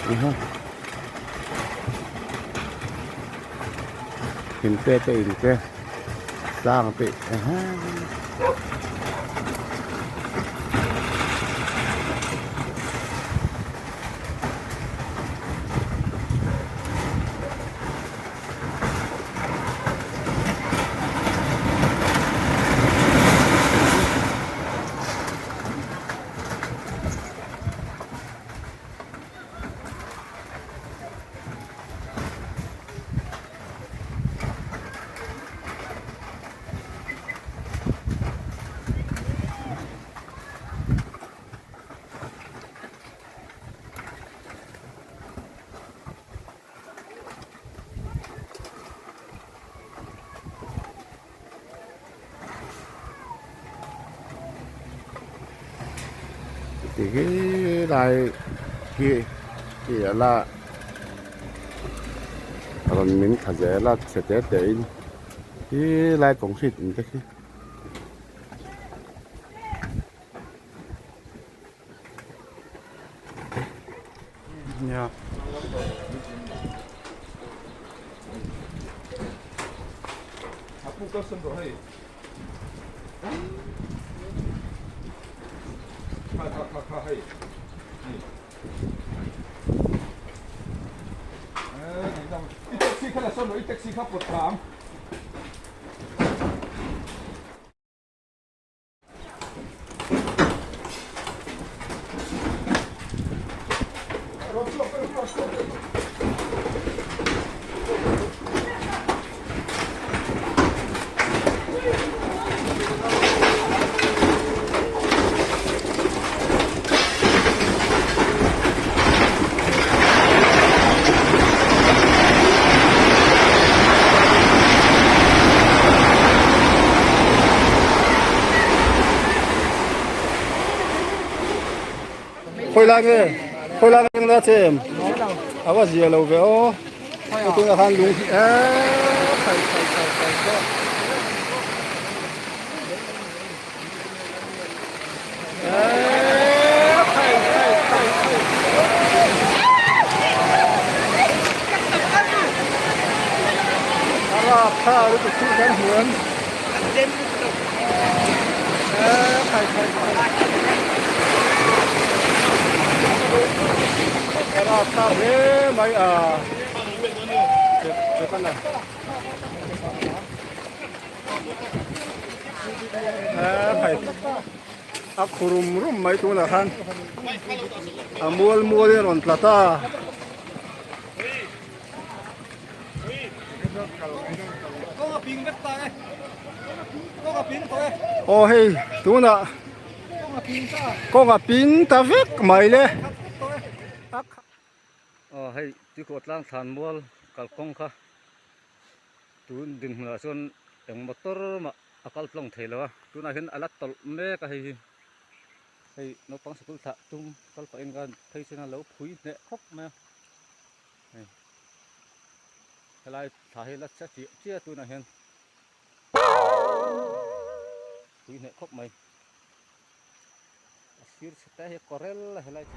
In te te in te sang te Ti khi lai khi khi a la rawn min thla zel a chhe te te in khi lai concrete in te khi. Nia. Khawi lai nge khawi lai nge na chem a va zia lo ve aw tunah khan lung hi eee khai khai khai khai khai A khu rum rum mai tunah khan a mual mual in a rawn tla ta. Aw hei tunah kawng a ping ta vek mai le. Aw hei tuikhuah tlang thlan mual kalkawng kha tun dinhmunah chuan eng motor mah a kal tlawng thei lo a tunah hian a la tawlh mek a hei hi hei naupang sikul thlah tum kal pahin khan phei chuan a lo phui hneh khawp mai a hei helai thla hi la che chiah chiah tunah hian phui hneh khawp mai a sir chhe te hi kawrel a helai.